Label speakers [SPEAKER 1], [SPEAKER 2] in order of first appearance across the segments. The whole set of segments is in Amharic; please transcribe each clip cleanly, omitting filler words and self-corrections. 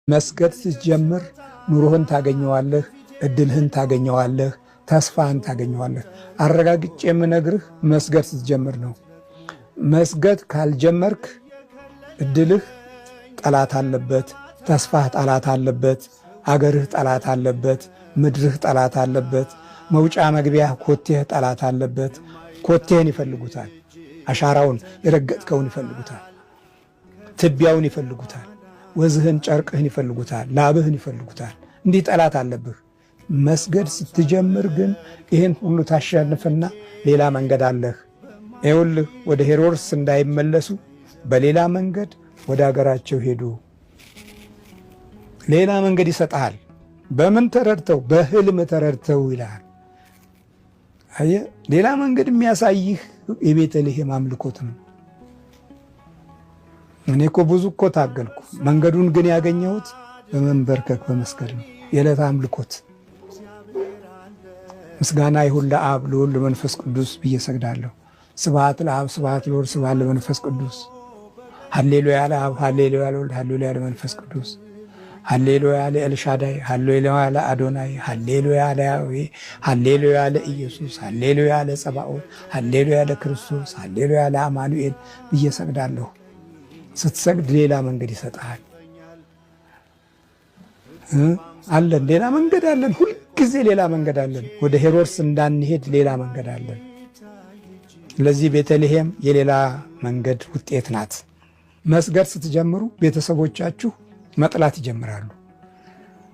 [SPEAKER 1] መስገድ ስትጀምር ኑሮህን ታገኘዋለህ፣ እድልህን ታገኘዋለህ፣ ተስፋህን ታገኘዋለህ። አረጋግጬ የምነግርህ መስገድ ስትጀምር ነው። መስገድ ካልጀመርክ እድልህ ጠላት አለበት፣ ተስፋህ ጠላት አለበት፣ አገርህ ጠላት አለበት፣ ምድርህ ጠላት አለበት፣ መውጫ መግቢያህ ኮቴህ ጠላት አለበት። ኮቴህን ይፈልጉታል። አሻራውን የረገጥከውን ይፈልጉታል። ትቢያውን ይፈልጉታል። ወዝህን ጨርቅህን ይፈልጉታል። ላብህን ይፈልጉታል። እንዲህ ጠላት አለብህ። መስገድ ስትጀምር ግን ይህን ሁሉ ታሸንፍና ሌላ መንገድ አለህ። ይኸውልህ ወደ ሄሮድስ እንዳይመለሱ በሌላ መንገድ ወደ አገራቸው ሄዱ። ሌላ መንገድ ይሰጥሃል። በምን ተረድተው? በህልም ተረድተው ይልሃል። አየህ፣ ሌላ መንገድ የሚያሳይህ የቤተልሔም አምልኮት ነው። እኔ እኮ ብዙ እኮ ታገልኩ። መንገዱን ግን ያገኘሁት በመንበርከክ በመስገድ ነው። የዕለት አምልኮት ምስጋና ይሁን ለአብ ለወልድ ለመንፈስ ቅዱስ ብዬ ሰግዳለሁ። ስብሐት ለአብ ስብሐት ለወልድ ስብሐት ለመንፈስ ቅዱስ። ሀሌሉያ ለአብ ሀሌሉያ ለወልድ ሀሌሉያ ለመንፈስ ቅዱስ። ሀሌሉያ ለኤልሻዳይ ሀሌሉያ ለአዶናይ ሀሌሉያ ለያዌ ሀሌሉያ ለኢየሱስ ሀሌሉያ ለጸባኦት ሀሌሉያ ለክርስቶስ ሀሌሉያ ለአማኑኤል ብዬ ሰግዳለሁ። ስትሰግድ ሌላ መንገድ ይሰጥሃል። አለን ሌላ መንገድ አለን። ሁልጊዜ ሌላ መንገድ አለን። ወደ ሄሮድስ እንዳንሄድ ሌላ መንገድ አለን። ስለዚህ ቤተልሔም የሌላ መንገድ ውጤት ናት። መስገድ ስትጀምሩ ቤተሰቦቻችሁ መጥላት ይጀምራሉ።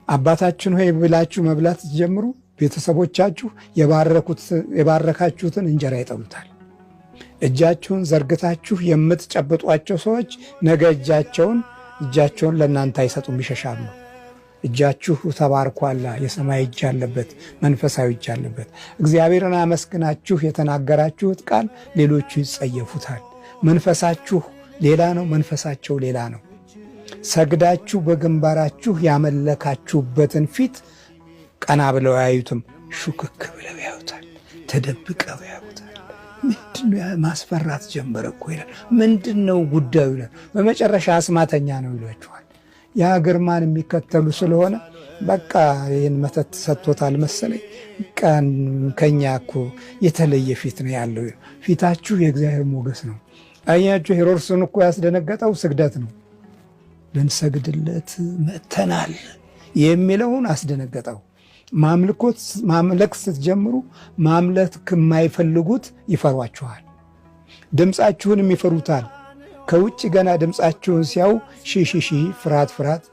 [SPEAKER 1] አባታችን ሆይ ብላችሁ መብላት ስትጀምሩ ቤተሰቦቻችሁ የባረካችሁትን እንጀራ ይጠሉታል። እጃችሁን ዘርግታችሁ የምትጨብጧቸው ሰዎች ነገ እጃቸውን ለእናንተ አይሰጡም፣ ይሸሻሉ። እጃችሁ ተባርኳላ። የሰማይ እጅ አለበት፣ መንፈሳዊ እጅ አለበት። እግዚአብሔርን አመስግናችሁ የተናገራችሁት ቃል ሌሎቹ ይጸየፉታል። መንፈሳችሁ ሌላ ነው፣ መንፈሳቸው ሌላ ነው። ሰግዳችሁ በግንባራችሁ ያመለካችሁበትን ፊት ቀና ብለው አያዩትም፣ ሹክክ ብለው ያዩታል፣ ተደብቀው ያዩታል። ምንድነው ማስፈራት ጀመረ እኮ ይላል። ምንድን ነው ጉዳዩ ይላል። በመጨረሻ አስማተኛ ነው ይሏቸዋል። ያ ግርማን የሚከተሉ ስለሆነ በቃ ይህን መተት ሰጥቶታል መሰለኝ። ከኛ እኮ የተለየ ፊት ነው ያለው። ፊታችሁ የእግዚአብሔር ሞገስ ነው። አያችሁ፣ ሄሮድስን እኮ ያስደነገጠው ስግደት ነው። ልንሰግድለት መጥተናል የሚለውን አስደነገጠው። ማምለክ ስትጀምሩ ማምለክ የማይፈልጉት ይፈሯችኋል። ድምፃችሁንም ይፈሩታል። ከውጭ ገና ድምፃችሁን ሲያዩ ሺ ሺ ሺ ፍርሃት ፍርሃት